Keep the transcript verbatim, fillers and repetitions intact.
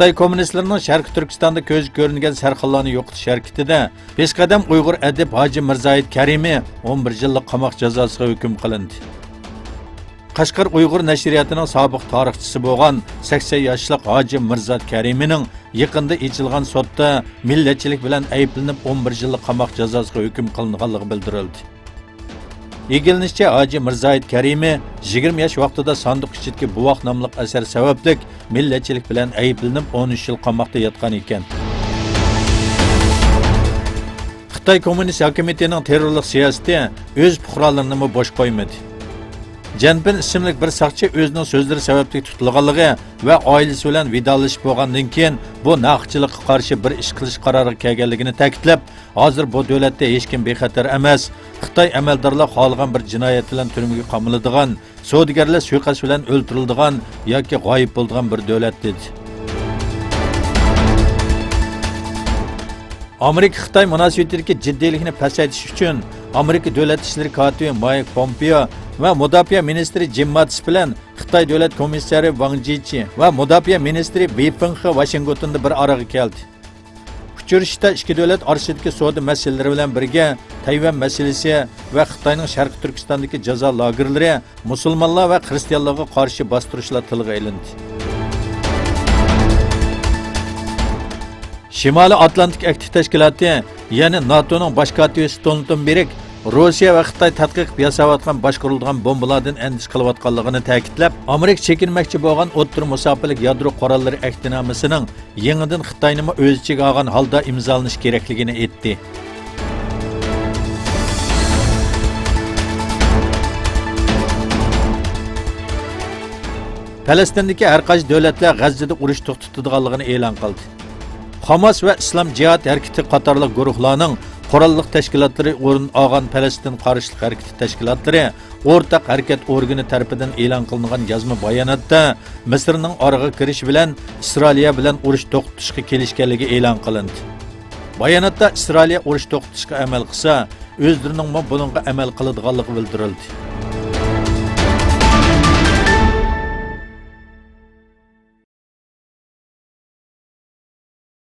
خىتاي كوممۇنىستلىرىنىڭ شەرقىي تۈركىستاندا كۆزگە كۆرۈنگەن سەرخىللارنى يوقىتىش ھەرىكىتىدە پېشقەدەم ئۇيغۇر ئەدىب ھاجى مىرزاھىت كەرىمى ئون بىر يىللىق قاماق جازاسىغا ھۆكۈم قىلىندى. قەشقەر ئۇيغۇر نەشرىياتىنىڭ سابىق تارىخچىسى بولغان سەكسەن ياشلىق ھاجى مىرزاھىت كەرىمىنىڭ يېقىندا ئېچىلغان سوتتا مىللەتچىلىك بىلەن ئەيىبلىنىپ ئون بىر يىللىق قاماق جازاسىغا ھۆكۈم قىلىنغانلىقى بىلدۈرۈلدى. ئىگىلىنىشىچە، ھاجى مىرزاھىت كەرىمى يىگىرمە ياش ۋاقتىدا ساندۇق ئىچىدىكى بوۋاق ناملىق ئەسەر سەۋەبلىك مىللەتچىلىك بىلەن ئەيىبلىنىپ، ئون ئۈچ يىل قاماقتا ياتقان ئىكەن. خىتاي كوممۇنىست ھاكىمىيىتىنىڭ تېررورلۇق سىياسىتى ئۆز پۇقرالىرىنىمۇ بوش قويمىدى. جەنپىن ئىسىملىك بىر ساقچى ئۆزىنىڭ سۆزلىرى سەۋەبلىك تۇتۇلغانلىقى ۋە ئائىلىسى بىلەن ۋىدالىشىپ بولغاندىن كېيىن، بۇ ناھەقچىلىققا قارشى بىر ئىش قىلىش قارارىغا كەلگەنلىكىنى تەكىتلەپ، ھازىر بۇ دۆلەتتە ھېچكىم بىخەتەر ئەمەس. خىتاي ئەمەلدارلار خالىغان بىر جىنايەت بىلەن تۈرمىگە قامىلىدىغان، سودىگەرلەر سۇيىقەست بىلەن ئۆلتۈرۈلىدىغان ياكى غايىب بولىدىغان بىر دۆلەت، دېدى. ئامېرىكا-خىتاي مۇناسىۋىتىدىكى جىددىيلىكنى پەسەيتىش ئۈچۈن، ئامېرىكا دۆلەت ئىشلىرى كاتىپى مايك پومپېئو ۋە مۇداپىئە مىنىستىرى جىم ماتىس بىلەن خىتاي دۆلەت كومىسسارى ۋاڭ جىچى ۋە مۇداپىئە مىنىستىرى ۋېي فېڭخې ۋاشىنگتوندا بىر ئارىغا كەلدى. ئۇچرىشىشتا ئىككى دۆلەت ئارىسىدىكى سودا مەسىلىلىرى بىلەن بىرگە، تەيۋەن مەسىلىسى ۋە خىتاينىڭ شەرقىي تۈركىستاندىكى جازا لاگېرلىرى، مۇسۇلمانلار ۋە خىرىستىيانلارغا قارشى باستۇرۇشلار تىلغا ئېلىندى. شىمالىي ئاتلانتىك ئەھدى تەشكىلاتى، يەنى ناتونىڭ باش كاتىپى ستولتېنبېرگ روسىيە ۋە خىتاي تەتقىق قىلىپ ياساۋاتقان باشقۇرۇلىدىغان بومبىلاردىن ئەندىشە قىلىۋاتقانلىقىنى تەكىتلەپ، ئامېرىكا چېكىنمەكچى بولغان ئوتتۇرا مۇساپىلىك يادرو قوراللىرى ئەھدىنامىسىنىڭ يېڭىدىن خىتاينىمۇ ئۆز ئىچىگە ئالغان ھالدا ئىمزالىنىشى كېرەكلىكىنى ئېيتتى. پەلەستىندىكى ھەر قايسى دۆلەتلەر غەززىدە ئۇرۇش توختىتىدىغانلىقىنى ئېلان قىلدى. خاماس ۋە ئىسلام جىھاد ھەرىكىتى قاتارلىق گۇرۇھلارنىڭ قوراللىق تەشكىلاتلىرى ئورۇن ئالغان پەلەستىن قارشىلىق ھەرىكىتى تەشكىلاتلىرى ئورتاق ھەرىكەت ئورگىنى تەرىپىدىن ئېلان قىلىنغان يازما باياناتتا مىسىرنىڭ ئارىغا كىرىشى بىلەن ئىسرائىلىيە بىلەن ئۇرۇش توختىتىشقا كېلىشكەنلىكى ئېلان قىلىندى. باياناتتا ئىسرائىلىيە ئۇرۇش توختىتىشقا ئەمەل قىلسا، ئۆزلىرىنىڭمۇ بۇنىڭغا ئەمەل قىلىدىغانلىقى بىلدۈرۈلدى.